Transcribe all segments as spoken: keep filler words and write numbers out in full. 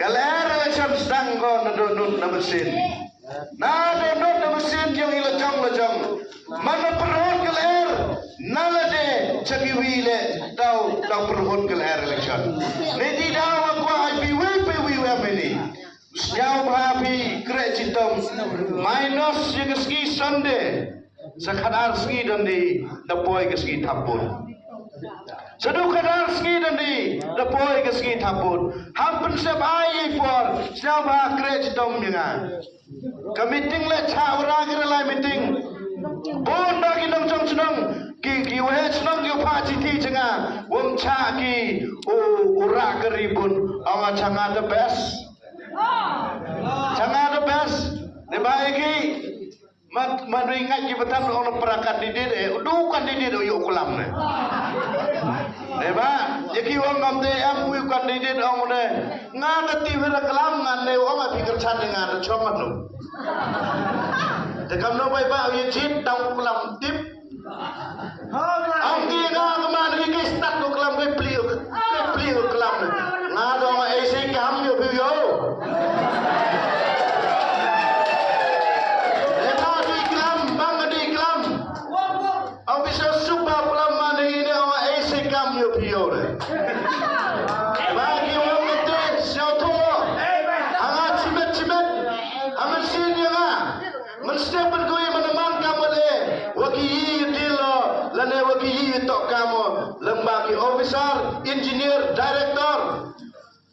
Ka lyer election sdang ko na dohnud na mynsiem. Na dohnud na mynsiem jong i lajong lajong. Man la pyrhun ka lyer na lade cha kiwi le daw daw pyrhun ka lyer election. Niti daw wa kwah ai phi wi phi wi wa mini. Sñiaw bha phi kreh chitom. Minus ya ka sngi Sunday. Sa khatar sngi don di da poi ka sngi thapbud. Sa du khatar sngi don di da poi ka sngi thapbud. Ham pynsep ai i por sñiaw bha kreh chitom ya nga. Ka meeting le cha wara ki relai meeting. Bun ba ki nongchong chnong ki ki waheh chnong ki pha chi ti cha nga. Wam cha ki u u ra ka ri bun. Ong cha nga the best. Cha nga the best. Ne ba ki Mat mat ri ngat ki batan ong para candidate eh, udu candidate u yu kulam ne. Eh ba, ya ki ong ngam te am u candidate ong ne. Nga ka ti wira kalam ngan ne ong a pikir chan ne nga da chong anu. Te kam no bai ba u ye jit dang kulam tip. Ang ki nga ka man ki ki start ko klam ki pli ko pli ko klam. Nga dong ai si kam yo phi yo. Ema di klam bang di klam. Ang bisa suba klam man ini ang ai si kam yo phi yo. Ba ki wong te sio to. Anga chimet chimet. Anga sin ya nga. Mynstep ban kawei man man kam le wa ki yi yu dil lo lane wa ki yi yu tok kamo lamba ki officer, engineer, director,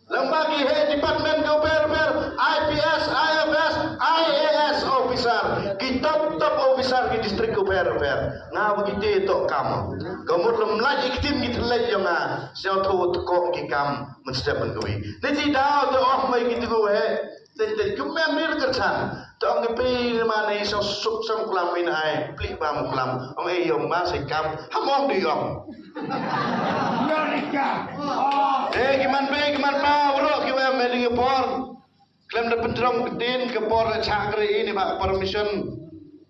lamba ki head department ko per per I P S, I F S, I A S officer ki top top officer ki district ko per per nga wa ki te tok kamo kamut lem laj iktin ki thlej yong nga siaw tho tok ki kam mynstep ban kawei. Ni ti daw to oh mai ki tu he Te te kumem ni ka chan. Tong ke pi ma ni so suk sam klam in ai pli ba mu klam. Ong e yong ma se kam. Ham ong di ong. America. Te ki man pe ki man pa bro ki wem me ding por. Klem da pentrong din ke por chakri ini ba permission.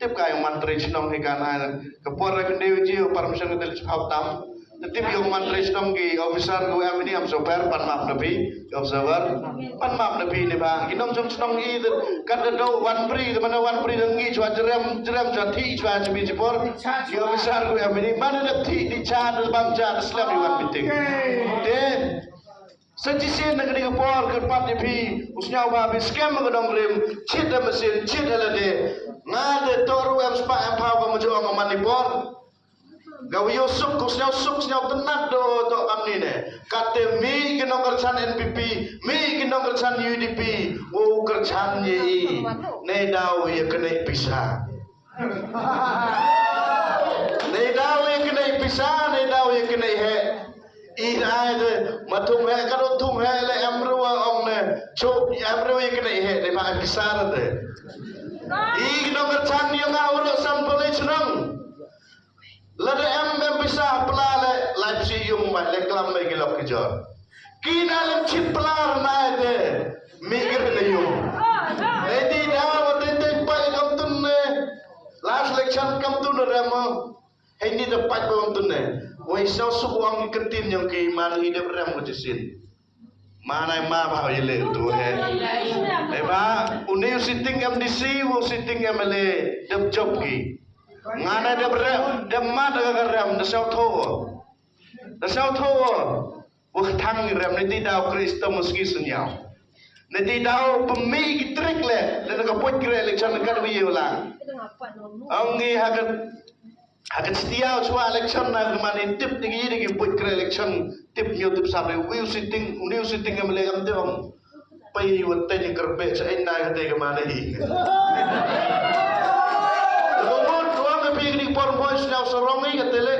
Tip ka yong mantri chnong hi kan ai. Ke por ke ndi ji permission ke tel chau tam. Tip yong mantri shnong ki officer ko em ini am soper pan map napi observer pan map napi ni ba ki nong shnong shnong i kan da do wan pri de mana wan pri de ngi chwa jerem jerem chwa thi chwa chbi chipor ki officer ko em ini mana da thi di cha da bam cha da slap i wan meeting. Te sa chi sin na kani ka por kan pat ni phi usnyaw ba bi scam ka dong rim chit da masin chit da la de nga de toru em spa em phaw ka mujo ma mani por. Nga wi yu suk ku sñiaw suk sñiaw tynat do do kam ni ne. Kate mi ki nongkyrchan N P P, mi ki nongkyrchan U D P, u kyrchan ye i. Ne daw ye kene pisa. Ne daw ye kene pisa, ne daw ye kene he. I ai de ma thung he ka do thung he le em ru wa ong ne. Chu em ru ye kene he de ma pisa de. I ki nongkyrchan ye nga u do sam pole chnong. Lada em em pisa pla le lai psi yung mai le klam mai ki lok ki jor. Ki na lem chit pla na de mi gir na yung. Nei di da wa te te pa kam tun ne. Last election kam tun ne rem. Hei ni da pa kam tun ne. Wei sau su wang ki kentin yang ki man hi de rem ko jisin. Manai ma ba ye le tu he. Eba uni u sitting M D C u sitting M L A dep jop ki. Ngana dep rem dep mat ga rem da sau tho. Da sau tho. Wa thang rem ni ti dau Kristo muski sunyau. Ni ti dau pemi ki trik le da ka poj kre election ka wi la. Ang ni ha ka Ha ka stiaw chwa election na ka mani tip digi digi put kre election tip nyu tip sabe wiu sitting uniu sitting em le am de bang. Pai wa te ni kerbe sa en na ka te ka mani hi. Ko mo dua me pi ni por mo sna sorong ni ka te le.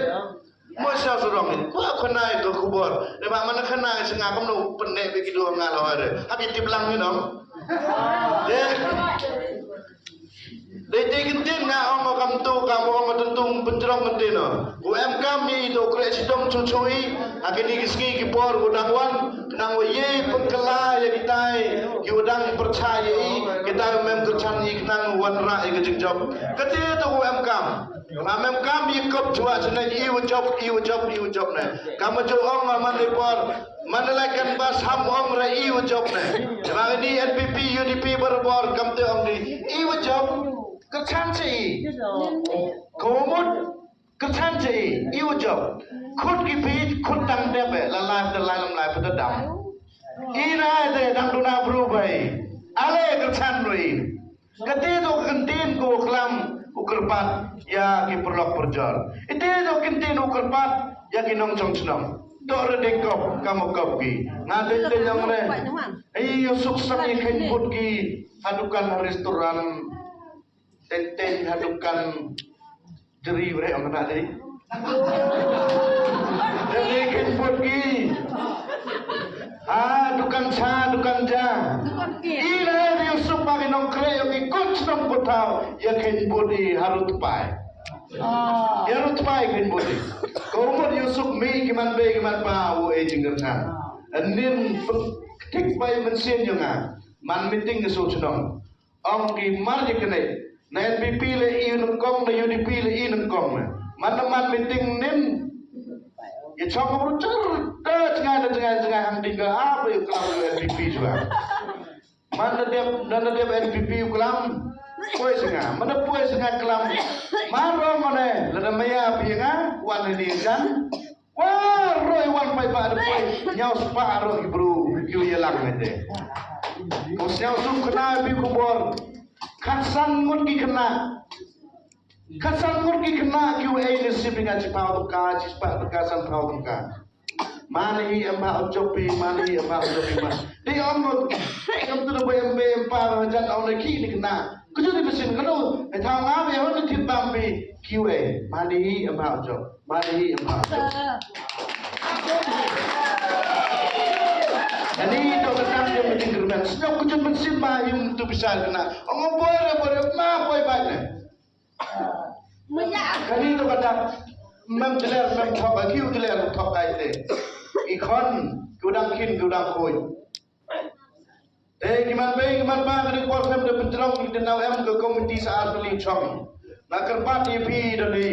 Mo sna sorong ni. Ko khana ka khubor. Ne ba mana khana sa nga kam no penne be ki dua nga la wa re. Ha ki tip lang ni no. De. Dei dei kin tin nga ong kam tu kam ong ma tung tung penjrong kin tin no. Ku em kam mi do kre chidong chu chu i. Ha kini ki sngi ki por ku dang wan. Nang wa ye pengkela ya kitai. Ki wa dang percaya i. Kitai mem kerchan i nang wan ra i ke jingjop. Kete tu ku em kam. Ma mem kam i kop chua chene i wa jop i wa jop i wa jop ne. Kam ju ong ma man i por. Man lai kan bas ham ong ra i wa jop ne. Ani N P P, U D P barabor kam te ong di. I wa jop, kyrchan cha i. Ko mut, kyrchan cha i. I wa jop. Khut ki phi, khut tang dep eh. La live, la live, la live, phi ta dam. I na ai te, dang duna bru bai. Ale kyrchan ru i. Kate to ka kyntien ko klam u kyrpad ïa ki paralok parajor. Ite to kyntien u kyrpad ïa ki nongchong chnong. To re dei kop, kam u kop ki. Nga dei te nyam re. Ei, ïa suk sang ïa kheiñ bud ki ha dukan ha restaurant. Teng teng ha dukan jeri re ong na dei. Jeri kheiñ bud ki. Ha dukan cha, dukan ja. Ina ri u suk ba ki nongkreh ïa ki kut shnong kut thaw ïa kheiñ bud i harud pai. Ïa rud pai kheiñ bud i. Ko mut ïa u suk mi ki man bei ki man ba u e jingkyrchan. Anin pek tik bai mynsiem ïa nga. Man meeting ïa suk shnong. Ong ki mar ïa kane. Na N P P le i nyngkong, na U D P le i nyngkong na. Man na man meeting nin. Ïa chong ka bru chur. Da jngai, da jngai, jngai hang ding ka ap ïa klam ïa N P P jua. Man na dep, na na dep N P P u klam. Poi snga, man na poi snga klam. Mar ro mane, lada maya pi nga, wan ni jan. Wa roi wan pai ba da poi. Ñiaw spah ro ki bru, yu ïa lang mete. Ko sñiaw sum khynnah pi khubor. Khatsan ngut ki khynnah. Khatsan ngut ki khynnah ki u ei ne sip nga chi phaw tang ka, chi spah tang ka, san phaw tang ka. Mane hi em ba jop pi, mane hi em ba jop pi ma. Dei ong ngut. Kam tu da bai em be em pa ba jan ong ne ki ni khynnah. Ku ju ni mesin kano. Ai thaw nga be hon ni thit bam pi. Ki u ei. Mane hi em ba jop. Mane hi em ha. Ani to ka tang jong ka jingkyrmen. Sñiaw ku jong mynsiem ba him tu pisa khynnah. Ong boi re boi re ma boi bai ne. Kani to ka tang. Mem jler mem thok, ki u jler thok kai te. I khon, ki u dang khin, ki u dang khoi. Te ki man bei ki man ba ka dei por khlem da pynjrong ki, te nau em ka komiti sa ar tylli chong. Nga kyrpad ïa phi da ni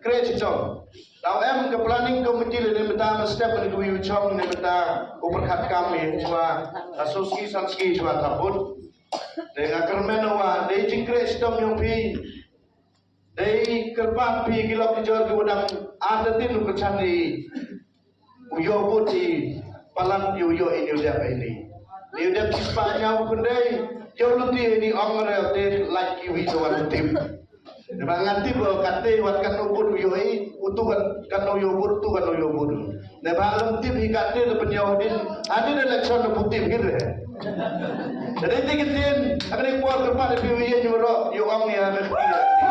kreh chong. Nau em ka planning komiti le ne mynta ma step ne ka wi chong ne mynta u pyrkhat kam ïa chwa. Ka so ski san ski chwa thaput. Te nga kyrmen wa dei jingkreh chitom ïong phi. Dei kyrpad phi ki lok ki jor ki wadang ar da tin u kyrchan i. U yoh bud i palat i u yoh i ni u dep i ni. Ni u dep ki spah ñiaw u kyndai. Yoh luti i ni ong re te lait ki wi te wan u tip. Ni ba ngan tip o kate wat kan u bud u yoh i u tu kan kan u yoh bud tu kan u yoh bud. Ni ba lam tip i kate le pynyoh din. Ani election le putip gin re. Jadi ti kitin, akan ipor kyrpad pi wi ïa nyuroh, ïa ong ïa me khati ïa.